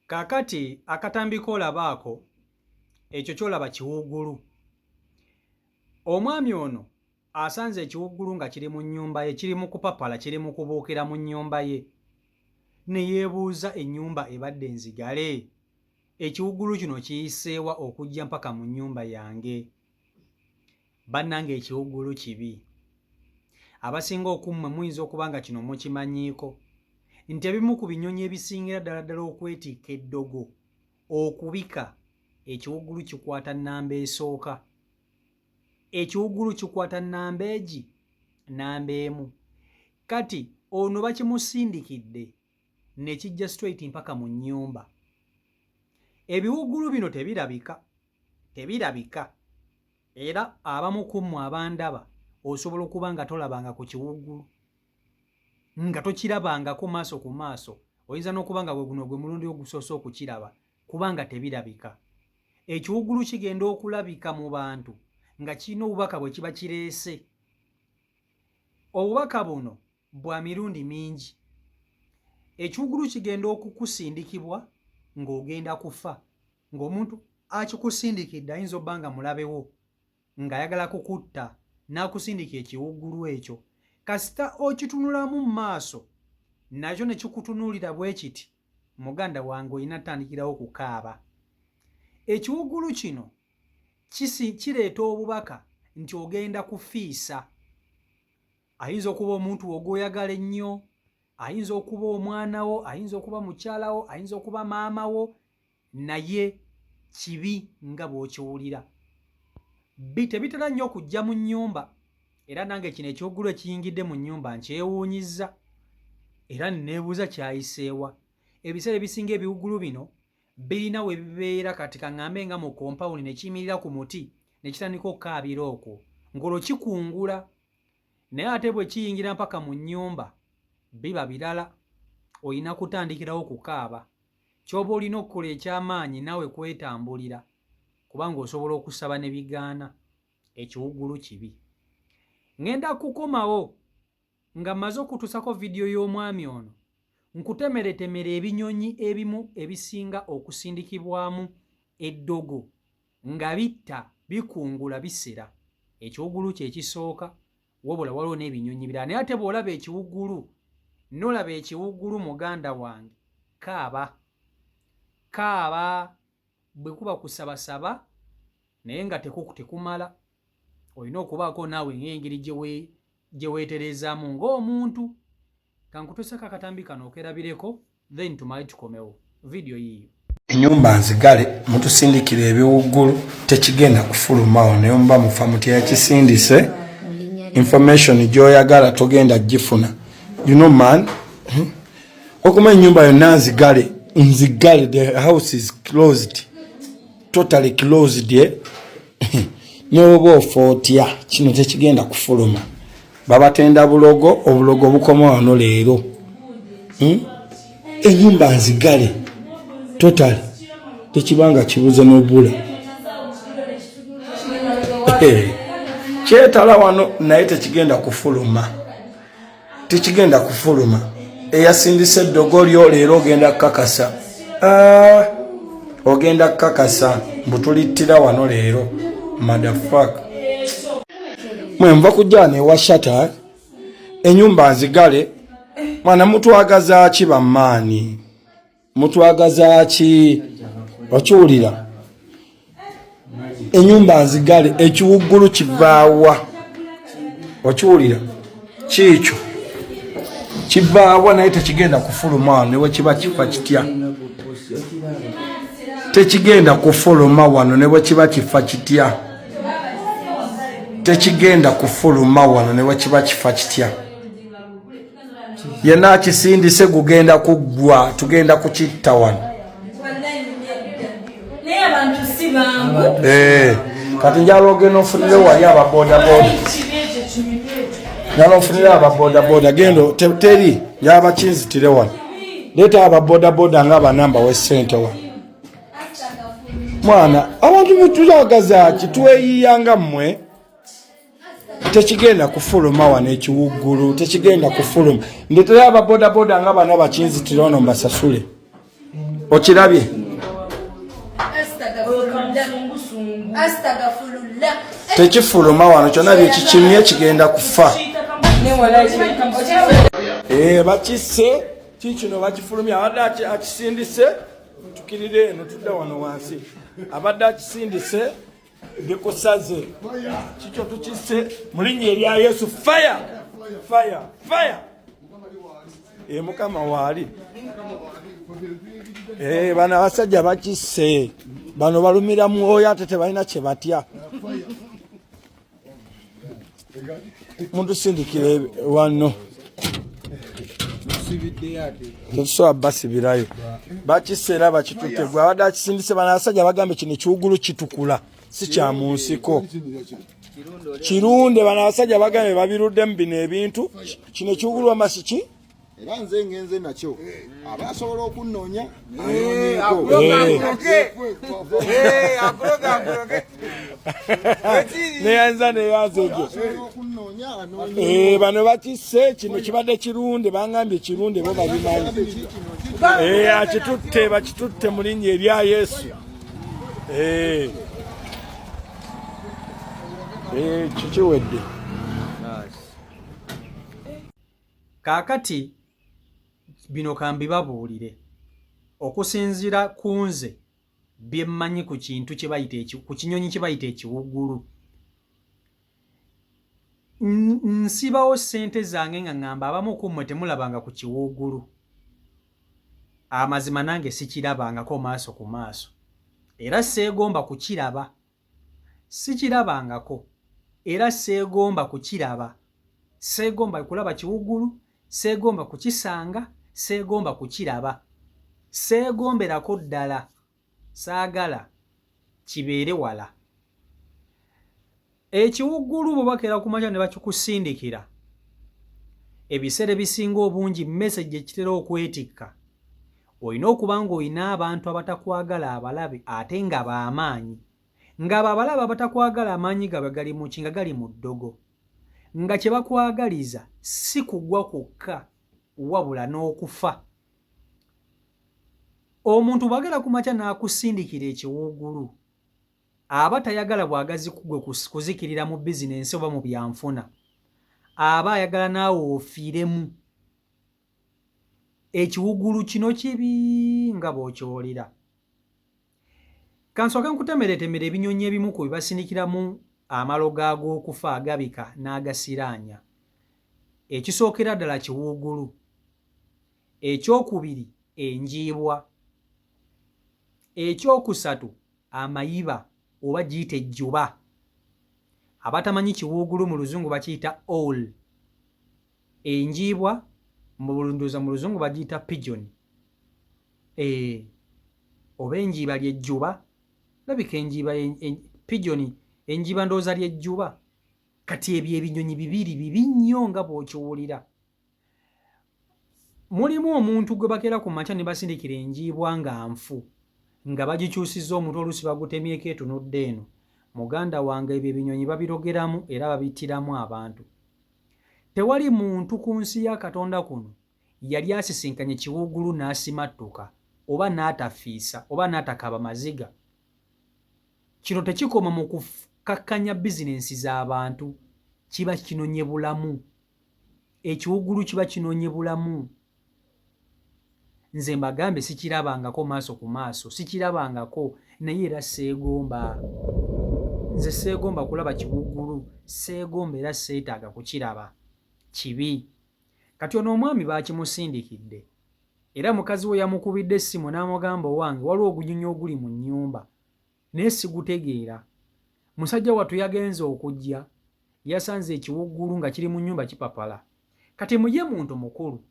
Kaakati akatambi k'olaba ako, ekyo ky'olaba kiwuggulu. Omwami ono asanze ekiwuggulu nga kiri mu nnyumba ye, kiri mu kupapala, kiri mu kubuukira mu nnyumba ye. Ne yeebuuza ennyumba ebadde nzigale, ekiwuggulu kino kiyiseewa okujja mpaka mu nnyumba yange? Bannange ekiwuggulu kibi. Abasinga okummwe muyinza okuba nga kino mukimanyiiko nti ebimu ku binyonyi ebisingira ddala ddala okwetikka eddogo okubika ekiwuggulu kikwata nnamba esooka. Ekiwuggulu kikwata nnamba egi nnamba emu. Kati ono bakimusindikidde ne kijja straight mpaka mu nnyumba. Ebiwuggulu bino tebirabika, tebirabika. Era abamu ku mmwe abandaba osobola okuba nga tolabanga ku kiwuggulu, nga tokirabangako maaso ku maaso, oyinza n'okuba nga gwe guno gwe mulundi ogusoose okukiraba, kubanga tebirabika. Ekiwuggulu kigenda okulabika mu bantu nga kirina obubaka bwe kiba kireese. Obubaka buno bwa mirundi mingi. Ekiwuggulu kigenda okukusindikibwa ng'ogenda kufa, ng'omuntu akikusindikidde ayinza obba nga mulabe wo ng'ayagala kukutta n'akusindika ekiwuggulu ekyo. Kasita okitunulamu mu maaso nakyo ne kikutunuulira bwe kiti, muganda wange olina tandikirawo kukaaba. Ekiwuggulu kino kireeta obubaka nti ogenda kufiisa. Ayinza okuba omuntu wo gw'oyagala ennyo, ayinza okuba omwana wo, ayinza okuba mukyala wo, ayinza okuba maama wo, naye kibi nga bw'okiwulira. Bi tebitera nnyo kujja mu nnyumba era nange kino ekiwuggulu ekiyingidde mu nnyumba nkyewuunyizza era neebuuza kyayiseewa. Ebiseera ebisinga ebiwuggulu bino birina we bibeera kati kaŋŋambe nga mu kompawundi ne kiyimirira ku muti ne kitandika okukaabira okwo ng'olwo kikungula naye ate bwe kiyingira mpaka mu nnyumba biba birala olina kutandikirawo kukaaba ky'oba olina okukola eky'amaanyi naawe kwetambulira kubanga osobola okusaba ne bigaana ekiwuggulu kibi ŋŋenda kukomawo Nga mmaze okukutuusako vidiyo y'omwami ono, nkutemeretemere ebinyonyi ebimu ebisinga okusindikibwamu eddogo nga bitta, bikungula, bisera. Ekiwuggulu kye kisooka wabula waliwo n'ebinyonyi ebirala naye ate bw'olaba ekiwuggulu n'olaba ekiwuggulu muganda wange kaaba, kaaba bwe kuba kusabasaba naye nga tekumala olina okubaako naawe ng'engeri gye weetereezaamu ng'omuntu. Kankutuuseko akatambi kano okerabireko then tumale tukomewo. Vidiyo yiiyo. Enyumba nzigale mutusindikira ebiwuggulu tekigenda kufulumawo naye omuba mufa mutya yakisindise information gyoyagala togenda gifuna you know man hmm? Okuma enyumba yonna nzigale nzigale the house is closed totally closed eh? Newoba ofa otya kino tekigenda kufuluma babatenda bulogo obulogo bukoma wano leero hmm? Enyumba nzigale totally tekibanga kibuze nobula kyetala wano naye tekigenda kufuluma tekigenda kufuluma eyasindise eddogo lyo leero ogenda kukakasa ah, ogenda kukakasa mbu tulittira wano leero madafak mwe nva kujja wano ewa shata enyumba nzigale mwana mutwagaza ki bamaani mutwagaza ki okiwulira enyumba nzigale ekiwuggulu kivaawa okiwulira kiikyo kivaawa naye tekigenda kufuluma wano newe kiba kifa kitya tekigenda kufuluma wano newe kiba kifa kitya tekigenda kufuluma wano newe kiba kifa kitya yenna akisindise gugenda kuggwa tugenda kukitta wano eh, kati njala ogenda ofunire wali ababodaboda njala ofunire ababodaboda genda teri njala bakinzitire wano leeta ababodaboda nga banamba wesente wano mwana abantu mutulagaza ki tweyiya nga mmwe Tekigenda kufuluma wano ekiwuggulu tekigenda kufuluma ndetera ababodaboda nga bana bakinzitira ono mbasasule. Okirabye? Tekifuluma wano kyonna byekikimye kigenda kufa. Eh, bakisse kikino bakifulumya abadde akisindise tukirire eno tudda wano wansi abadde akisindise bikusaze kikyo tukisse mu linnya erya Yesu. Fire, fire, fire. E Mukama waali. E, bano abasajja bakisse bano balumira mwoyo ate tebalina kye batya. Mutusindikire wano tetusobola basibirayo bakisse era bakitutte gwe abadde akisindise. Bano abasajja bagambye kino ekiwugulu kitukula si kya mu nsiko kirunde. Bano abasajja bagambye babiruddemu bino ebintu kino ekiwugulu wama siki era nze ngenze nakyo aba asobola okunnoonya. Neyanza neyanza egyo bano bakisse kino kibadde kirunde bangambye kirunde bo babimanyi akitutte bakitutte mu linnya erya Yesu. Kikiwedde. Kaakati bino kambibabuulire okusinziira ku nze bye mmanyi ku kintu kye bayita ku kinyonyi kye bayita ekiwuggulu. Nsibawo ssente zange nga ŋŋamba abamu ku mmwe temulabanga ku kiwuugulu. Amazima nange sikirabangako maaso ku maaso era seegomba kukiraba. Sikirabangako era seegomba kukiraba. Seegomba kulaba kiwuggulu, seegomba kukisanga, seegomba kukiraba. Seegomberako ddala, saagala kibeere wala. Ekiwuggulu bwe bakeera ku makya ne bakikusindikira, ebiseera ebisinga obungi message ekitera okwetikka olina okuba ng'olina abantu abatakwagala abalabe ate nga b'amaanyi. Ng'abo abalabe abatakwagala amaanyi gaabwe gali mu ki? Nga gali mu ddogo. Nga kye bakwagaliza si kugwa kwokka wabula n'okufa. Omuntu bw'agera ku makya n'akusindikira ekiwuugulu, aba tayagala bwagazi gwe kuzikirira mu bizinensi oba mu byanfuna. Aba ayagala naawe ofiiremu. Ekiwugulu kino kibi nga bw'okiwulira. Kansooke nkutemeretemere ebinyonyi ebimu ku bye basinikiramu amalogo ag'okufa agabika n'agasiraanya. Ekisookera ddala kiwuugulu. Ekyokubiri enjiibwa. Ekyokusatu amayiba oba giyite ejjuba. Abatamanyi kiwuugulu mu Luzungu bakiyita owl. Enjiibwa ndowooza mu Luzungu bagiyita pigeon. Eeh oba enjiiba ly'ejjuba? Labika enjiiba pigeon enjiiba ndowooza ly'ejjuba. Kati ebyo ebinyonyi bibiri bibi nnyo nga bw'okiwulira. Mulimu omuntu gwe bakeera ku makya ne basindikira enjiibwa nga nfu nga bagikyusizza omutwe oluusi bagutemyeko etunudde eno. Muganda wange ebyo ebinyonyi babirogeramu era babittiramu abantu. Tewali muntu ku nsi ya Katonda kuno yali asisinkanye kiwuugulu n'asimattuka oba n'atafiisa oba n'atakaaba maziga. Kino tekikoma mu kukakkanya bizinensi za bantu, kiba kinonye bulamu. Ekiwuggulu kiba kinonye bulamu. Nze mbagambye sikirabangako maaso ku maaso, sikirabangako naye era seegomba. Nze seegomba kulaba kiwuggulu, seegomba era seetaaga kukiraba. Kibi. Kati ono omwami baakimusindikidde era mukazi we yamukubidde essimu n'amugamba owange waliwo ogunyonyi oguli mu nnyumba naye sigutegeera. Musajja wattu yagenze okujja yasanze ekiwuggulu nga kiri mu nnyumba kipapala. Kati mu ye muntu mukulu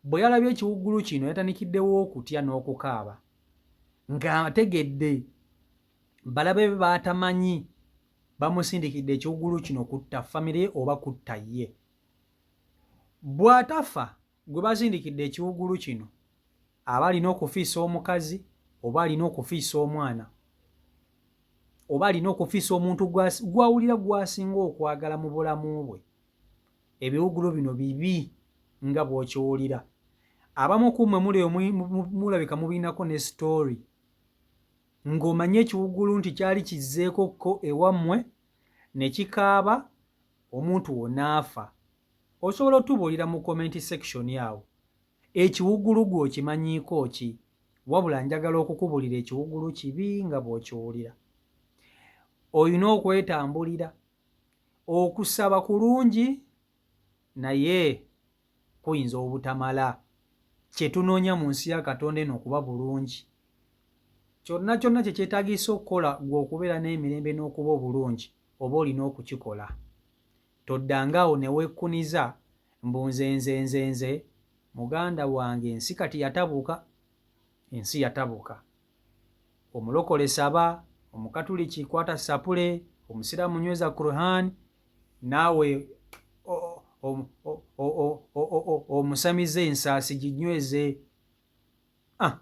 bwe yalabye ekiwuggulu kino yatandikiddewo okutya n'okukaaba ng'ategedde balabe be baatamanyi bamusindikidde ekiwuggulu kino kutta famire ye oba kutta ye. Bw'atafa gwe basindikidde ekiwuggulu kino aba alina okufiisa omukazi oba alina okufiisa omwana oba alina okufiisa omuntu gw'awulira gw'asinga okwagala mu bulamu bwe. Ebiwuggulu bino bibi nga bw'okiwulira. Abamu ku mmwe muli mulabika mubiinako ne story ng'omanyi ekiwuggulu nti kyali kizzeeko ko ewammwe ne kikaaba omuntu wo n'afa. Osobola otubuulira mu comment section awo ekiwuggulu gwe okimanyiiko ki? Wabula njagala okukubulira ekiwuggulu kibi nga bw'okiwulira. Olina okwetambulira. Okusaba kulungi naye kuyinza obutamala. Kye tunoonya mu nsi ya Katonda eno okuba bulungi. Kyonna kyonna kye kyetaagisa okukola ggwe okubeera n'emirembe n'okuba obulungi oba olina okukikola. Toddanga awo ne wekkuniza mbu nze nze nze nze muganda wange ensi kati yatabuka. Ensi yatabuka. Omulokole saba, Omukatuliki kwata ssapule, Omusiraamu nyweza Qur'an, naawe omusamize ensaasi ginyweze. Ah,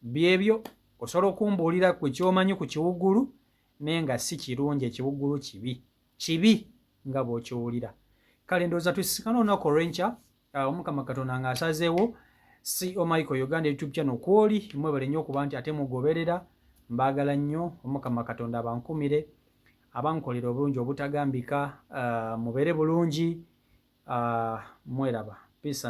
byebyo osobola okumbuulira ku kyomanyi ku kiwuggulu naye nga si kirungi. Ekiwuggulu kibi, kibi nga bw'okiwulira. Kale ndowooza tusisikane olunaku olw'enkya, ah, Omukama Katonda ng'asazeewo. Co Michael Uganda YouTube channel kwoli, mwebale nnyo okuba nti ate mugoberera. Mbaagala nnyo. Omukama Katonda abankumire, abankolera obulungi obutagambika. Mubeere bulungi, mweraba. Peace.